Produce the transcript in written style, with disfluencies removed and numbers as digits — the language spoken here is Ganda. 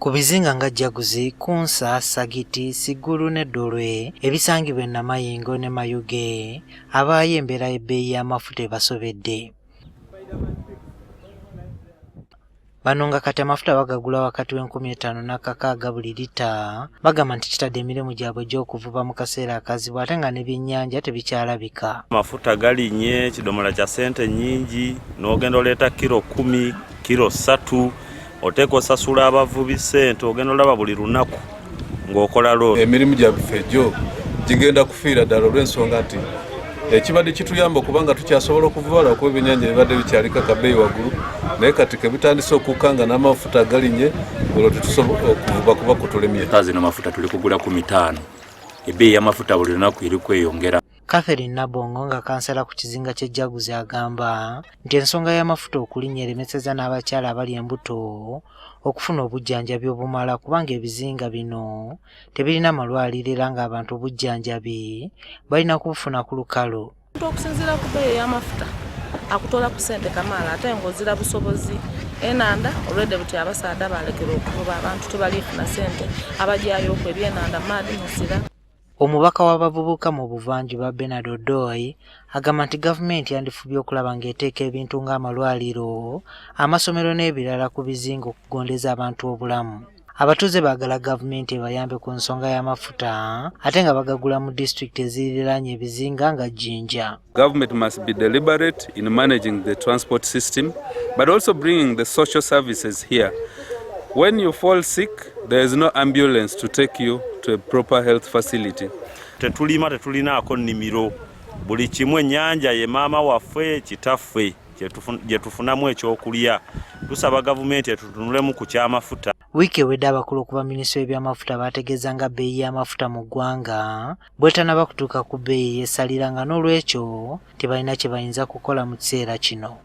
Ku bizinga nga Jaguzi, Kunsa, Sagiti, Sigulu ne Ddolwe ebisangibwa e Namayingo ne Mayuge abaayo embeera y'ebbeeyi y'amafuta ebasobedde. Bano nga kati amafuta bagagula wakati w'enkumi etaano n'akakaaga buli lita bagamba nti kitadde emirimu gyabwe egy'okuvuba mu kaseera akazibu ate nga n'ebyennyanja tebikyalabika. Amafuta galinye, kidomola kya ssente nnyingi, n'ogenda oleeta kiro 10, kiro 3, oteeka osasula abavubi ssente, ogenda olaba buli lunaku ng'okola loss. Emirimu gyaffe gyo gigenda kufiira ddala olw'ensonga nti ekibadde kituyamba okubanga tukyasobola okuvuba lwakuba ebyennyanja bibadde bikyaliko akabeeyi waggulu, naye kati kebitandise okukka nga n'amafuta galinye, olwo tetusobola okuvuba kuba kutulemye. Zino amafuta tuli kugula 15. Ebbeeyi y'amafuta buli lunaku eri kweyongera. Catherine Nabongo nga kansala ku kizinga ky'e Jaguzi agamba nti ensonga y'amafuta okulinnya eremesezza n'abakyala abali embuto okufuna obujjanjabi obumala kubanga ebizinga bino tebirina malwaliro era ng'abantu obujjanjabi balina kubufuna ku lukalu. Okusinziira ku bbeeyi ey'amafuta akutola ku ssente kamaala ate ng'ozira busobozi. Enanda olwedde buti abasaadha balekera okuvuba, abantu tebaliifuna ssente, abajyayo okwo ebyenanda maadi muzira. Omubaka w'abavubuka mu buvanjuba Bernard Odoi agamba nti gavumenti yandifubye okulaba ng'eteeka ebintu ng'amalwaliro, amasomero n'ebirala ku bizinga okugondeza abantu obulamu. Abatuuze baagala gavumenti ebayambe ku nsonga y'amafuta ate nga bagagula mu disitulikiti eziriraanye ebizinga nga Jinja. Government must be deliberate in managing the transport system, but also bringing the social services here. When you fall sick, there is no ambulance to take you to a proper health facility. Tetulima, tetulinaako nnimiro, buli kimu ennyanja ye maama waffe, kitaffe gye tufunamu ekyokulya. Tusaba gavumenti etutunulemu ku kyamafuta. Wiiki ewedde abakulu okuva minisitule y'ebyamafuta baategeeza nga bbeeyi y'amafuta mu ggwanga bwetanaba kutuuka ku bbeeyi eyeesalira nga n'olwekyo tebalina kye bayinza kukola mu kiseera kino.